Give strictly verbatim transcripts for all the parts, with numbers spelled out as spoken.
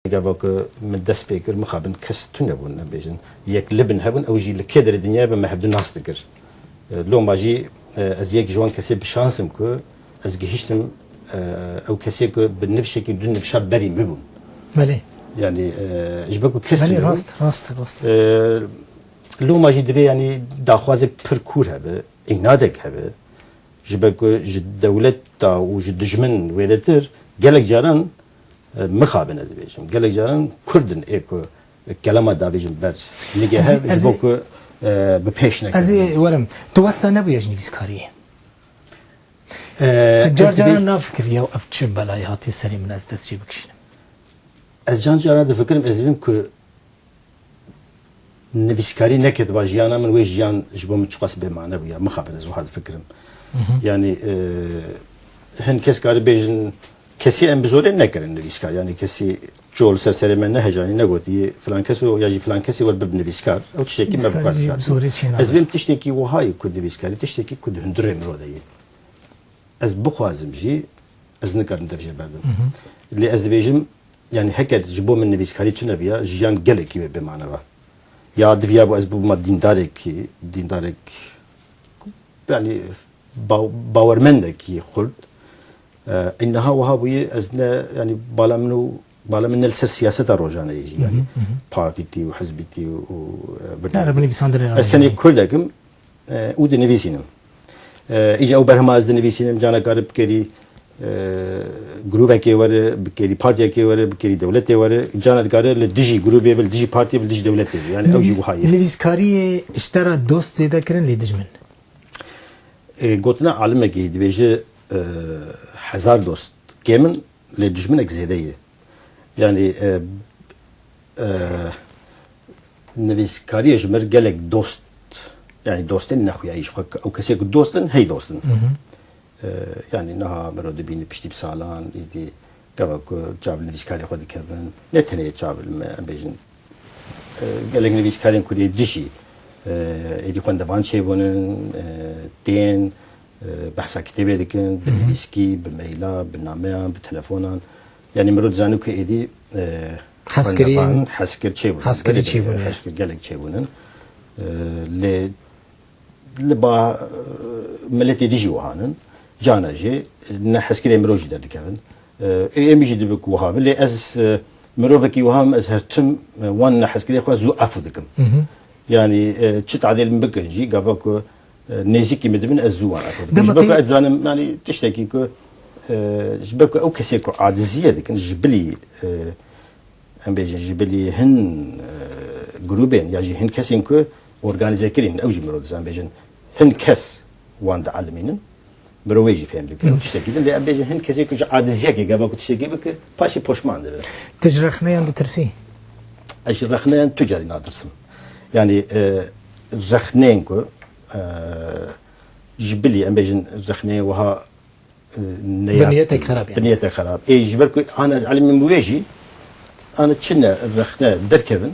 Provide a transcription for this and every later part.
Gava ku min dest pê kir, mixabin kes tune bûn, em bêjin. Yek li bin hebûn, ew jî li kê derê dinyayê be me hevdu nas dikir. E, loma jî, e, ez yek ji wan kesê bi şans im ku ez gihiştim, e, ew kesê ku bi nifşekî du nifşa berî min bûn. Belê. Yanî, e, ji ber ku kes Belê, tune bûn. Rast, rast, rast. E, loma jî divê, yanî, daxwazê pir kûr hebe, înadek hebe. Ji ber ku ji dewleta û ji dijmin wêdetir gelek caran, e, mixabin ez dibêjim. Gelek caran Kurd in ê ku kelama davêjin ber nigê Ez ê, hev, ez ji bo ê, ku, e, bi pêş nekevin. Ez ê werim. Tu westa nebûye ji nivîskariyê. E, Tu car ez caran dibêj- nafikirî, "Ew, ev çi belayê hatiye serê min, ez dest jê bikişînim." Ez can caran difikirim, ez dibêm ku nivîskarî neketiba jiyana min, wê jiyan ji bo min çiqas bêmane bûya. Mixabin ez wiha difikirim. Mhm. Yanî, e, hin kes kare bêjin, kesî em bi zorê nekirin nivîskar. Yanî kesî ço li ser serê me nehecanî, negotî, "Filan kes o ya jî filan kesî wer bib nivîskar." Ew tiştekî me bi Nivîskar kar jî bi dikatiye. Zorê çênabe. Ez bêm tiştekî wiha ye ku nivîskarî, tiştekî ku di hundirê mirov de ye. Ez bixwazim jî, ez nikarim dev jê berdim. Mhm. Lê ez dibêjim, yanî heke ji bo min nivîskarî tune biya, jiyan gelekî wê bêmane ba. Ya diviya bû ez bûma dîndarekî, dîndarek, yanî baw-, bawermendekî xurt. E, ê niha wiha bûye, ez ne, yanî bala min û, bala min ne li ser siyaseta rojane ye jî, yanî Mhm, mhm. partîtî û hizbîtî û, û, e, Ne, re bi nivîsandinê re Ez tenê nivîsandinê. Kurdek im, e, û dinivîsînim. E, îca ew berhema ez dinivîsînim, cana kare bikerî, e, grûbekê were, bikerî partiyekê were, bikerî dewletê were, cana dikare li dijî grûbê be, li dijî partiyê be, li dijî dewletê be. Yanî ew jî Nivîs-, wiha ye. Nivîskariyê ji te re dost zêde kirin lê dijmin? E, gotina alimekî dibêje, e, hezar dost kêm in, lê dijminek zêde ye. Yanî, e, e, nivîskariyê ji mir gelek dost, yanî dostên nexuyayî ji xwe, ew kesê ku dost in, hey dost in. Mhm. E, yanî niha miro dibîne piştî bi salan, îdî gava ku çav li nivîskarê xwe dikevin, ne tenê çav li me, em bêjin, e, gelek nivîskarên ku lê dijî, e, êdî xwendevan çêbûnin, e, tên, e, behsa kitêbê dikin, bi Mhm. nivîskî, bi meyla, bi nameyan, bi telefonan. Yanî miro dizane ku êdî, e, Hezkirî, xwendevan, hezkir çêbûnin. Hezkirî Belê, çêbûne. Hezkir gelek çêbûnin. E, lê li ba, e, miletê dijî wihanin. Cana jî ne hezkirê miro jî derdikevin. E, ê em jî dibe ku wiha be. Lê ez, e, mirovekî wiha me, ez her tim, e, wan nehezkirê xwe zû efû dikim. Mhm. Yanî, e, çi tadê li min bikin jî, gava ku, e, nêzîkî min dibin, ez zû wan efû dikim. Dema Ji ber ku tê- ez dizanim, yanî tiştekî ku, e, ji ber ku ew kesê ku aciziyê dikin, ji bilî, e, em bêjin, ji bilî hin, e, grûbên ya jî hin kesên ku organîze kirîn, ew jî mirov dizan bêjin, hin kes wan dielimînin. Mirov wê jî fêm dike, tiştekî din. Lê em bêjin hin kesê ku ji aciziyekê gava ku tiştekî bike, paşê poşman dibe. Tu ji rexneyan ditirsî? Ez ji rexneyan tu carî natirsim. Yanî, e, rexneyên ku, e, ji bilî, em bêjin rexneyên wiha, e, ne Bi ya-, niyetek xerab, yanî. Bi niyetek xerab. Ê, ji ber ku ana ez elimîm wê jî, ana çi ne rexne derkevin,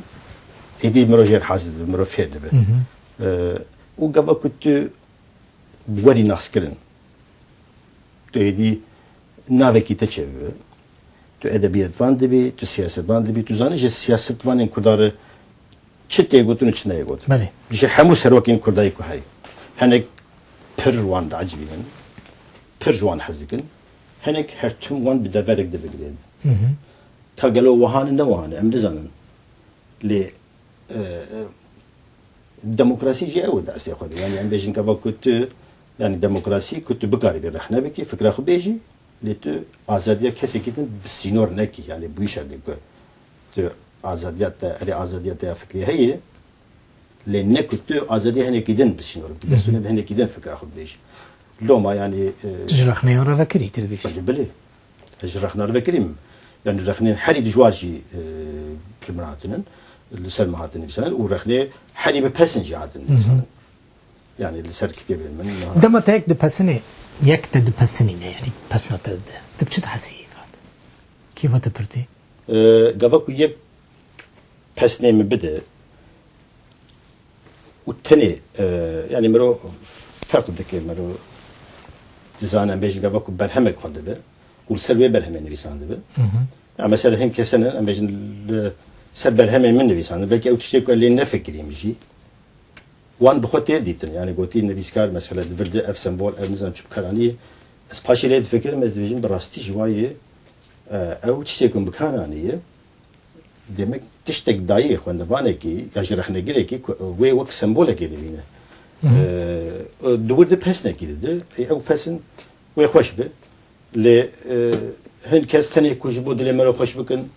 êdî mirov jê re haziz dibe, mirov fêr dibe. Hı hı. E, û gava ku tu werî naskirin. Tu êdî navekî te çêbibe. Tu edebiyatvan dibî, tu siyasetvan dibî, tu zanî ji siyasetvanên Kurdan re çi tê gotin û çi neyê gotin. Belê. Ji hemû serokên Kurdayî ku heyî. Hinek pir wan diecibînin, pir ji wan hez dikin. Hinek her tim wan bi deverek de bigirêdin. Hı hı. Ka gelo wihan e, ne wihan e, em nizanin. Lê, e, e, demokrasî jî ew e di eslê xwe de. Yanî em bêjin gava ku tu, yanî demokrasî ku tu bikarî vê rexne bikî, fikra xwe bêjî, lê tu azadiya kesekî din bi sînor nekî. Yanî bûyî şerdê ku tu azadiya te, erê azadiya te ya fikrî heye, lê ne ku tu azadiya hinekî din bi sînor bikî. Hı hı. Destûnê bi hinekî din fikra xwe bibêjî. Loma yanî, e, Tu ji rexneyan re vekirî, tu dibêjî. Belê, belê. Ez ji rexna re vekirîm. Yanî rexnên herî dijwar jî, e, li min hatinin, li ser min hatin nivîsandin û rexnê herî bi pesin jî hatin Hı hı. nivîsandin. Yanî li ser kitêbên min niha Dema te yek dipesinê, yek te dipesinîne, yanî pesna te dide. Tu bi çi dihesî, Firat? Kêfa te pir tê? E, gava ku yek pesnê min bide, û tenê, e, yanî mirov ferq dike, mirov dizane, em bêjin gava ku berhemek xwendibe û li ser wê berhemê nivîsandibe. Hı hı. Ya mesela hin kesên em bêjin li ser berhemên min nivîsandin. Belkî ew tiştê ku ez lê nefikirîm jî. Wan bi xwe tê dîtin. Yani gotî nivîskar mesela di vir de ev sembol, ev nizam çi bi kar anî. Ez paşê lê difikirim, ez dibêjim bi rastî ji wayê, e, ew tiştê ku bi kar anî ye. Demek tiştek dayê xwendevanekî ya jî rexnegirekî ku wê wek sembolekê dibîne. Hı hı. E, di wir de pesnekî dide. Ê, ew pesin wê xweş be. Lê, e, hin kes tenê ku ji bo dilê me re xweş bikin,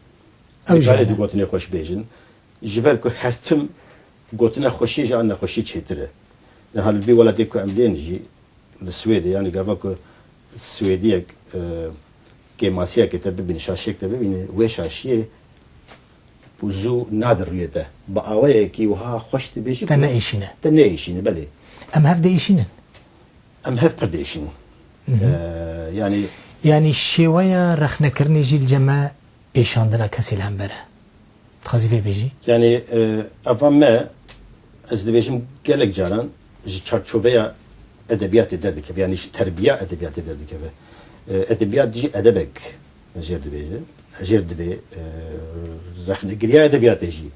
Ew jî dikarê hene. Di gotinê xweş bêjin. Ji ber ku her tim gotina xweşiyê ji an nexweşiyê çêtir e. Niha li vî welatê ku em dên jî, li Swêdê, yanî gava ku Swêdiyek, e, kêmasiyeke te bibîne, şaşiyek te bibîne, wê şaşiyê zû nade rûyê te. Bi awayekî wiha xweş dibêjî Te ku neêşîne. Te neêşîne, belê. Em hev diêşînin. Em hev pir diêşînin. Hı hı. E, yanî Yanî şêweya rexnekirinê jî li cem me êşandina kesê li hember e. Dixwazî vê bêjî? Yanî, e, eva me, ez dibêjim gelek caran ji çarçoveya edebiyatê derdikeve, yanî ji terbiya edebiyatê derdikeve. E, edebiyat jî edebek jêr dibêje, jêr divê, e, rexnegiriya edebiyatê jî.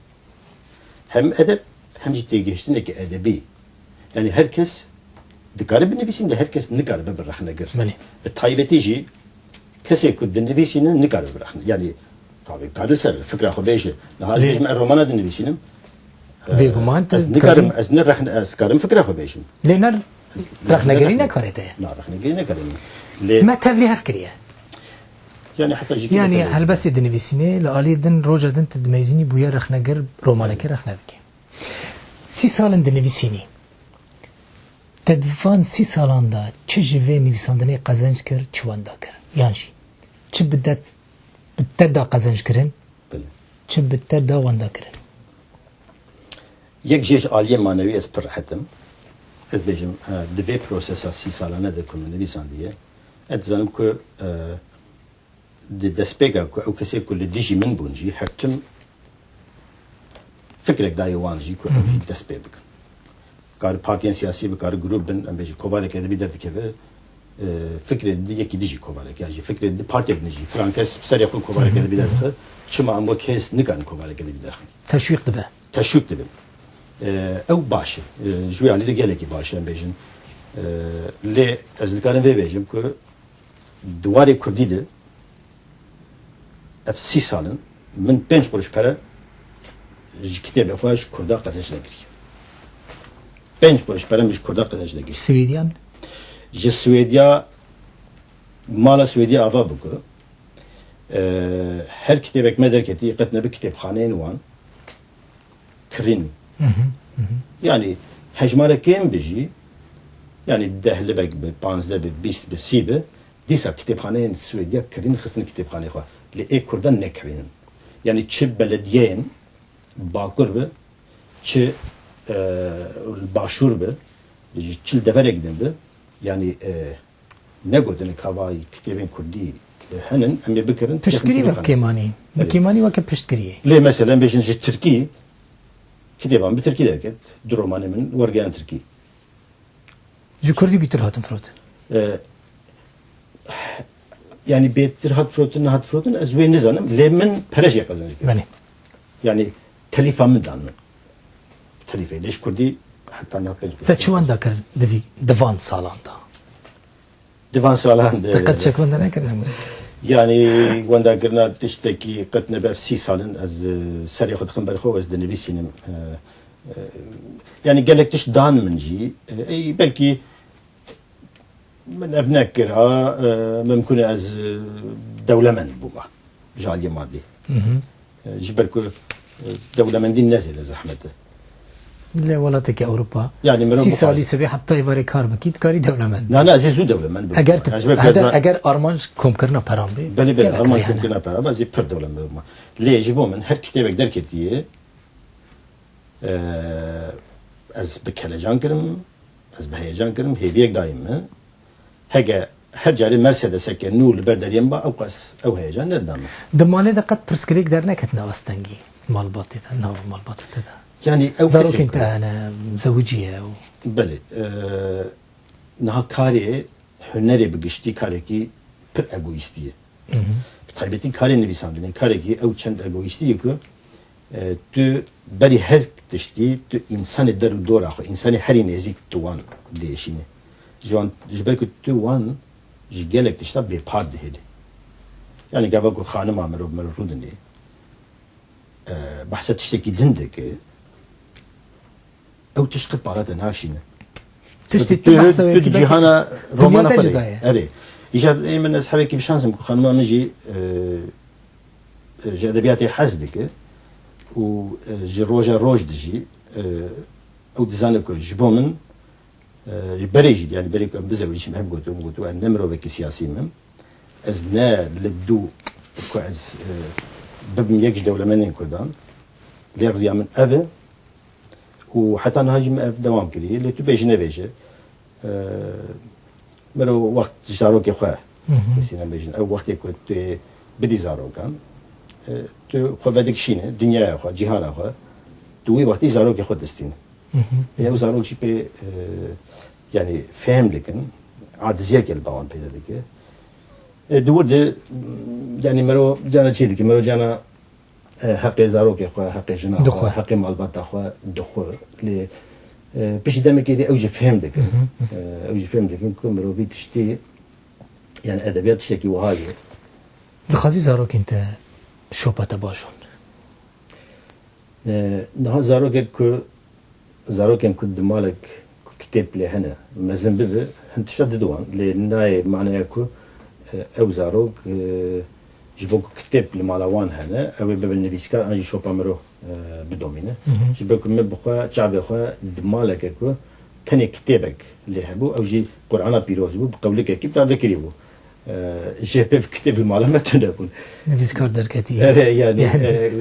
Hem edeb, hem jî têgihiştineke edebî. Yanî her kes dikare binivîsîne, her kes nikare bibe rexnegir. Belê. Bi taybetî jî kesê ku dinivîsîne nikare bibe rexne-, yanî tabi kare ser fikra xwe bêje. Niha Lê- bêjim ez romana dinivîsînim. Bêguman tu Ez dikarim, dikarî- ez ne rexne-, ez karim fikra xwe bêjim. Lê ne rexnegirî Ne ne rexne- karê te ye. Na, rexnegirî ne karê min. Lê Me tevlî hev kiriye. Yani heta jî Yanî kiriye. Helbestê dinivîsînê, li aliyê din roja din tu dimeyzînî bûye rexnegir, romanekê rexne dike. Sî sal in dinivîsînî. Te di van sî salan de çi ji vê nivîsandinê qezenc kir, çi wenda kir? Yan jî çi bi te, bi te da qezenc kirin, Belê. Çi bi te da wenda kirin? Yek jê ji aliyê manewî ez pir rehet im. Ez bêjim, e, di vê prosesa sî salane de ku min nivîsandiye, ez dizanim ku, e, di destpêka ku ew kesê ku li dijî min bûn jî, her tim fikrek dayê wan jî ku ew Hı hı. jî dest pê bikin. Kar partiyên siyasî bi, kar grûp bin, em bêjin kovarek edebî derdikeve, e, fikrê di yekî dijî kovarek, ya jî fikrê di partiyek dijî, filan kes bi serê xwe kovarek Hı hı. edebî derdixe, çima em wek hêz nikarin kovarek edebî derxin? Teşwîq dibe. Teşwîq dibe. E, ew baş e. E, ji wê alî de gelekî baş e, em bêjin. E, lê ez dikarim vê bêjim ku di warê kurdî de ev sî sal in, min pênc quruş pere ji kitêbê xwe ji kurda qezenc nekiriye. Pênc quruş pere min ji kurda qezenc nekiriye. Swêdiyan? Ji Swêdiya, mala Swêdiya ava bû ku, e, her kitêbek me derketî, qet nebe kitêbxaneyên wan kirîn. Hı hı, hı hı. Yani hejmarek kêm bi jî, yani deh libek bi, panzdeh bi, bîst bi, sî bi, dîsa kitêbxaneyên Swêdiya kirîn, xistin kitêbxaneyê xwe. Lê ê Kurdan nekirînin. Yani çi belediyeyên Bakur bi, çi, e, Başûr bi, çi li deverek din bi, yani, e, Negotine ka vay kitêbên kurdî, e, henin, em ê bikirin, Piştgirî kitêbên ve kurdî. Kêmanî. Belê. Kêmanî weke piştgiriyê. Lê mesela em bêjin ji tirkî, kitêban bi tirkî derket, du romanê min wergiyan tirkî. Ji kurdî bîtir hatin firotin? E, yani bêtir hat firotin, nehat firotin, ez wê nizanim, lê min pere jê qezenc kir. Belê. Yani telîfa min dan min. Telîfê, lê ji kurdî heta niha pênc Te çi wenda kir di vî, di van salan de? Di van salan de. Te qet çek wenda nekirine min? Yani wendagirina tiştekî qet nebe, sî sal in ez, e, serê xwe dixim ber xwe û ez dinivîsînim. E, e, yani gelek tişt dan min jî. E, ey, belkî min ev nekira, e, mimkun e ez, e, dewlemend bûma ji aliyê madî. Hı hı. E, ji ber ku, e, dewlemendî ne zêde zehmet e. Lê welatekî Ewropa, Yani, mirov sî bixwaze. salî sibê heta êvarê kar bikî, dikarî dewlemend bî. Na, na, ez ê zû dewlemend bibim. Eger tu, Ji ber ku ez hede-, za- eger armanc komkirina peran bê, Belê, belê, gelek armanc rêhene. komkirina peran, ez ê pir dewlemend bibim. Lê ji bo min her kitêbek derketiye, e, ez bi kelecan kirim, ez bi heyecan kirim, hêviyek dayî min. Hege her carê Mercedeseke nû li ber deriyê min ba, ew qas ew heyecan nedida min. Di malê de qet pirsgirêk derneketine astengî malbatê de, nava malbata te de? Yani ew Zarokên kesê te ku hene, zewicî ye û Belê, e, niha karê hunerê bi giştî karekî pir egoîstî ye. Hı hı. Taybetî karê nivîsandinê, karekî ew çend egoîstî ye ku, e, tu berî her tiştî, tu însanê der û dora xwe, însanê herî nêzîk tu wan diêşînî. Ji wan, ji ber ku tu wan ji gelek tişta bêpar dihêlî. Yani gava ku xanima mirov, mirov rûdinê, e, behsa tiştekî din dike, ew tişt qet pala te nakşîne. Tiştê tu behsa wê tu kî cîhana romana xwe de ye. Erê. Îcar ê min ez hevekî bi şans im ku xanima min jî, e, e, ji edebiyatê hez dike û, e, ji roja roj dijî, e, ew dizane ku ji bo min, e, ji berê jî, yani berê ku em bizewicîm, ev gotu, ev gotu, ez ne mirovekî siyasî me. Ez ne li dû ku ez, e, bibim yek ji dewlemendên Kurdan. Lê riya min ev e. Û heta niha jî min ev dewam kiriye. Lê tu bêjî nebêje, e, mero wext ji zarokê xwe, hı hı, kesî nebêjin. Ew wextê ku tu bidî zarokan, e, tu xwe vedikişîne, dinyaya xwe, cîhana xwe, tu wî wextî zarokê xwe distîne. Hı hı. Ew zarok jî pê, e, yani fêm dikin, aciziyeke li ba wan peyda dike. E, di wir de, yani mero cana çê dike, mero cana e, heqê zarokê xwe, heqê jina xwe, heqê malbata xwe dixwe. Lê, e, piştî demekê dê ew jî fêm dikin. Hı hı, hı hı. E, ew jî fêm dikin ku mirovî tiştî, yani edebiyat tiştekî wiha ye. Dixwazî zarokên te şopa te bajon? E, niha zarokek ku Zarokên ku di malek ku kitêb lê hene, mezin bibe, hin tişta dide wan. Lê nayê maneya ku, e, ew zarok, e, ji bo ku kitêb li mala wan hene, ew ê bibe nivîskar an jî şopa mirov, e, bidomîne. Hı hı. Ji bo ku min bi xwe çavê xwe di maleke ku tenê kitêbek lê hebû, ew jî Qur'ana Pîroz bû, bi qewlikekî bi derdikirî bû. E, jê pê kitêb li mala me tune bûn. Nivîskar derketî. Erê, yani, yani. E,